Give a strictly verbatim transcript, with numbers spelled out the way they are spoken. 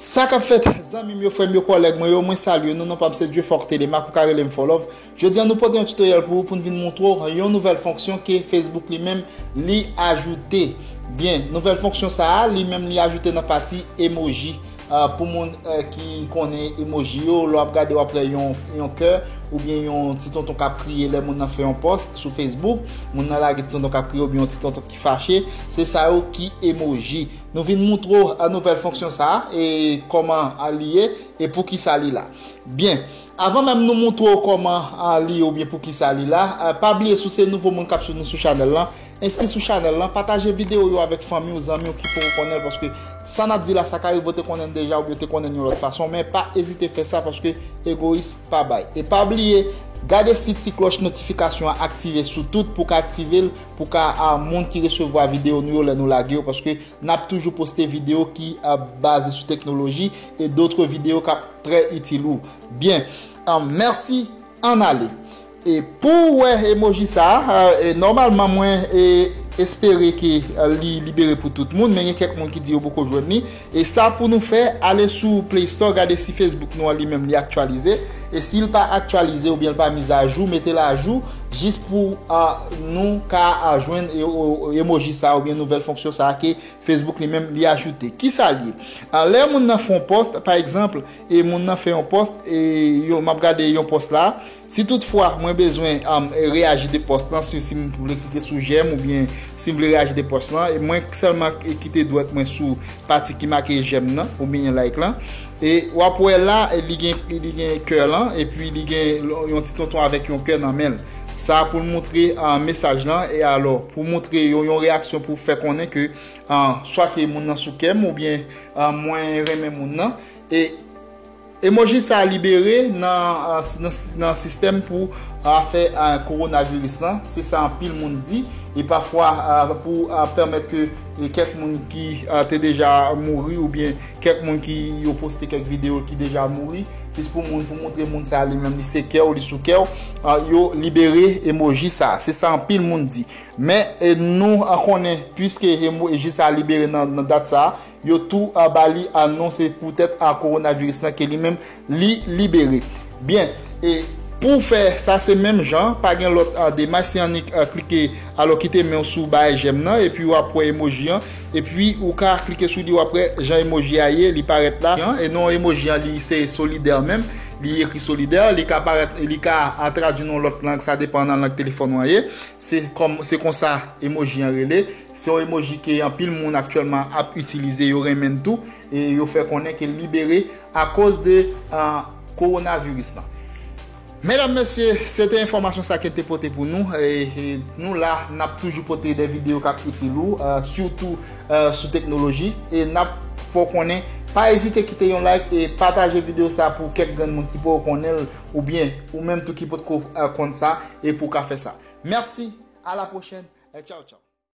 Sa k ap fèt, zanmi m yo, frè m yo, kòlèg mwen yo, mwen salye nou, non pa m se Dieufork Telemaque, ou ka rele m Fòlòv. Jodi a nou pote yon tutorial pou ou, pou n vin montre w yon nouvèl fonksyon ke Facebook li menm li ajoute. Byen, nouvèl fonksyon sa a, li menm li ajoute nan pati emoji. Ah, pou moun, eh, ki konnen emoji yo, lè w ap gade w ap wè yon, yon kè oubyen yon ti tonton k ap kriye lè moun nan fè yon pòs sou Facebook, moun nan lage ti tonton k ap kriye oubyen yon ti tonton ki fache, se sa yo ki emoji. Nou vin montre w, ah, nouvèl fonksyon sa a, e kòman, ah, li ye, e poukisa li la. Byen, avan menm nou montre w kòman, ah, li ye oubyen poukisa li la, ah, pa bliye si w se nouvo moun k ap swiv nou sou chanèl lan, enskri sou chanèl lan, pataje videyo yo avèk fanmi w, zanmi w ki poko konnen l, paske sa n ap di la, sa ka rive w te konnen l deja oubyen w te konnen l yon lòt fason, men pa ezite fè sa paske egoyis pa bay. E pa bliye, gade si ti klòch notifikasyon an aktive sou tout pou w ka aktive l, pou w ka, ah, moun ki resevwa videyo nou yo lè nou lage yo, paske n ap toujou poste videyo ki, ah, baze sou teknoloji e dòt videyo k ap trè itil ou. Byen, ah, mèsi, ann ale. E pou w wè emoji sa a, ah, e nòmalman mwen, e, espere ke, ah, li libere pou tout moun, men gen kèk moun ki di yo poko jwenn li. E sa pou nou fè, ale sou Play Store, gade si Facebook nou an li menm li aktyalize. E si l pa aktyalize oubyen l pa mizajou, mete l ajou, jis pou, ah, nou ka, ah, jwenn e, o, o, emoji sa a oubyen nouvèl fonksyon sa a ke Facebook li menm li ajoute. Kisa l ye? Ah, lè moun nan fè yon pòs, pa egzanp, e moun nan fè yon pòs, e yo, m ap gade yon pòs la. Si toutfwa mwen bezwen, um, reyaji de pòs lan, si, si m vle klike sou jèm oubyen si m vle reyaji de pòs lan, e mwen sèlman kite dwèt mwen sou pati ki make jèm nan oubyen like lan. E w ap wè la, e li gen, li gen kè lan, epi li gen yon ti tonton avèk yon kè nan men l. Sa pou l montre, ah, mesaj lan, e alò, pou montre yon, yon reyaksyon pou fè konnen ke, ah, swa ke moun nan sou kè m oubyen, ah, mwen renmen moun nan. E emoji sa a libere nan, ah, nan, nan sistèm pou, ah, afè, ah, kowonaviris lan. Se sa anpil moun di. E pafwa, ah, pou, ah, pèmèt ke, eh, kèk moun ki, ah, te deja mouri oubyen kèk moun ki yo poste kèk videyo ki deja mouri, jis pou moun, pou montre moun sa a li menm li se kè w, li sou kè w, ah, yo libere emoji sa a. Se sa anpil moun di. Men, eh, nou, ah, konnen, piske emoji sa a libere nan, nan dat sa a, yo tou, ah, ba li anons se poutèt, ah, kowonaviris lan ke li menm li libere. Byen, e pou w fè sa se menm jan, pa gen lòt, ah, demach, se annik, ah, klike, alò kite men w sou bagay jèm nan, epi w ap wè emoji an, epi ou ka klike sou li, w ap wè jan emoji a ye, li parèt la, e non emoji an li se solidè menm, li ekri solidè, li ka parèt, li ka, ah, tradui nan lòt lang, sa depann nan lang telefòn ou an ye, se kòm, se konsa emoji an rele. Se yon emoji ke anpil moun aktyèlman ap itilize, yo renmen l tou, e yo fè konnen ke l libere akoz de, ah, kowonaviris lan. Medam, mesye, se te enfòmasyon sa ke n te pote pou nou. E, e nou la, n ap toujou pote de videyo k ap itil ou, ah, sitou, ah, sou teknoloji. E n ap fè w konnen, pa ezite kite yon like e pataje videyo sa pou kèk grenn moun ki poko konnen l, oubyen ou menm tou ki potko, ah, konn sa, e pou w ka fè sa. Mèsi, a la pwochèn, e tchaw, tchaw.